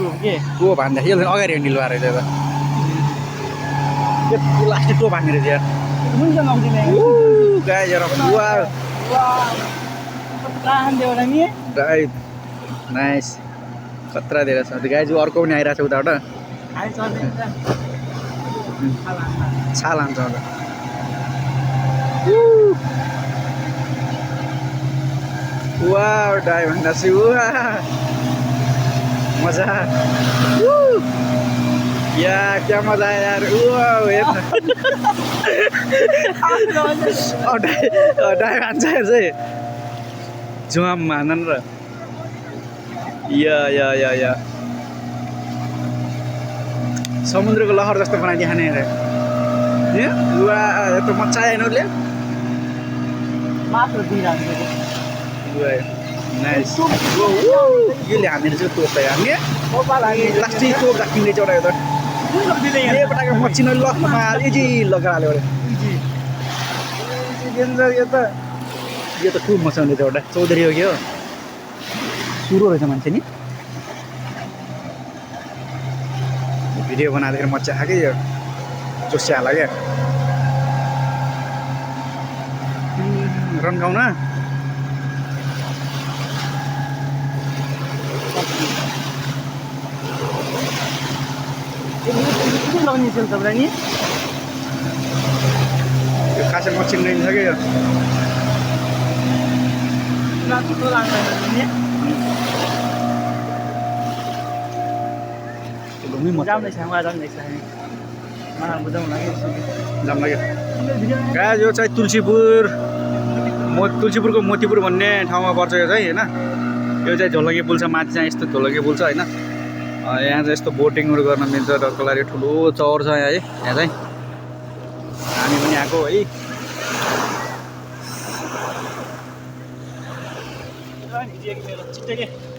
टोप के टो भन्दा यो अगाडि हिँड्ने लुवा रहेछ यो लास्टै टो भन्ने रहेछ यार हुन्छ नआउँदिने गाइस यार वाह तान देऊ र नि राइट नाइस खतरा दिएर छ गाइस अर्को पनि आइरहेको छ उताबाट हाइ चल्दैन छाल हान्छ अन्त वाह डाइ भन्दा चाहिँ वाह मजा या क्या मजा आयो यार वाह डाइ भन्छ चाहिँ जुवाम मानन र या समुद्रको लहर जस्तो बनाइदिए खाने वाह यत्रो मजा आएन उसले मात्र दिइरहन्छ नाइस यसले हानेर चाहिँ टोप हान्ने प्लास्टिक टोप राखिने रहेछ एउटा यो त मचिन लकमा इजी लगेर हाल्यो यो त खुब मचाउने छ एउटा चौधरी हो कि हो सुरु रहेछ मान्छे नि भिडियो बनाउँदाखेरि मजा आयो कि यो जोसिया हाल्यो क्या रन्काउन लगाउने छ तपाईँलाई नि यो खासै मचिन रहेछ कि यो थुप्रो लाग्दैन नि जाउँदैछ मलाई जाउँदैछ मलाई बुझाउनु लाग्यो जाम लाग्यो गाइस यो चाहिँ तुलसीपुरको मोतीपुर भन्ने ठाउँमा पर्छ यो चाहिँ होइन यो चाहिँ झोलङ्गे पुल छ माथि चाहिँ यस्तो झोलङ्गे पुल छ होइन यहाँ चाहिँ यस्तो बोटिङहरू गर्न मिल्छ डरको लागि ठुलो चौर छ यहाँ है यहाँ चाहिँ हामी पनि आएको है छिट्टै